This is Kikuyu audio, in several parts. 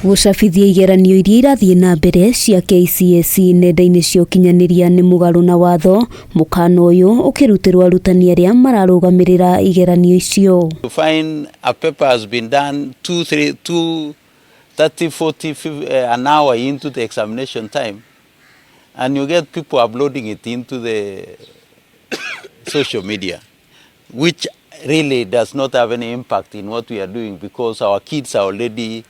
Gũcabithia igeranio iria irathiĩ na mbere cia KCSE nenda-inĩ cia ũkinyanĩria nĩ mũgarũ na watho, mũkana ũyũ ũkĩrutĩrwo arutani arĩa mararũgamĩrĩra igeranio icio. You find a paper has been done 2, 3, 2, 30, 40, 50, an hour into the examination time, and you get people uploading it into the social media, which really does not have any impact in what we are doing because our kids are already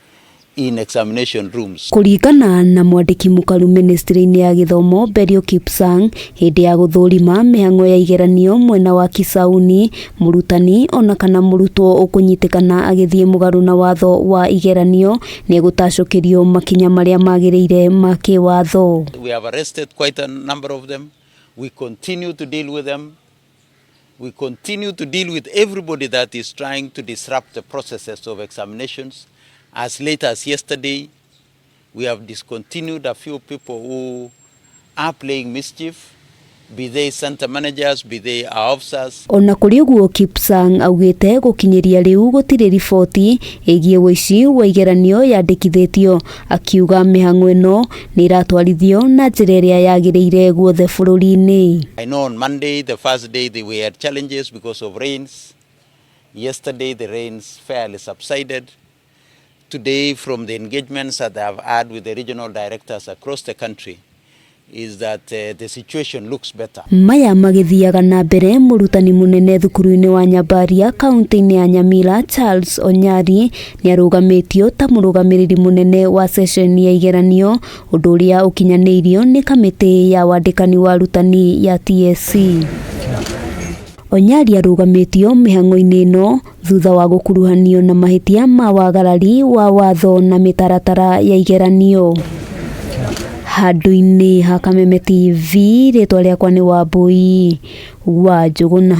in examination rooms. Kũringana na mwandĩki mũkaru ministry-inĩ ya gĩthomo Belio Kipsang, hĩndĩ ya gũthũrima mĩhang'o ya igeranio mwena wa Kisauni, mũrutani ona kana mũrutwo ũkũnyitĩkana agĩthiĩ mũgarũ na watho wa igeranio nĩegũtacũkĩrio makinya marĩa magĩrĩire ma kĩwatho. We have arrested quite a number of them. We continue to deal with them. We continue to deal with everybody that is trying to disrupt the processes of examinations. As late as yesterday, we have discontinued a few people who are playing mischief, be they center managers, be they our officers. Ona kũrĩ ũguo, Kipsang augĩte gũkinyĩria rĩu gũtirĩ riboti ĩgiĩ ũici wa igeranio yandĩkithĩtio, akiuga mĩhang'o ĩno nĩ ĩratwarithio na njĩra ĩrĩa yagĩrĩire guothe bũrũri-inĩ. I know on Monday, the first day, they we had challenges because of rains. Yesterday, the rains fairly subsided. Today, from the engagements that I have had with the regional directors across the country, is that the situation looks better. Maya magĩthiaga na mbere, mũrutani mũnene thukuru-inĩ wa Nyambaria kaunti-inĩ ya Nyamira, Charles Onyari, nĩ arũgamĩtio ta mũrũgamĩrĩri mũnene wa ceceni ya igeranio, ũndũ ũrĩa ũkinyanĩirio nĩ kamĩtĩ ya wandĩkani wa arutani ya TSC. Onyari arũgamĩtio mĩhang'o-inĩ ĩno thutha wa gũkuruhanio na mahĩtia ma wagarari wa watho na mĩtaratara ya igeranio. Handũ-inĩ ha Kameme TV, rĩtwa rĩakwa nĩ Wambui wa Njũgũna.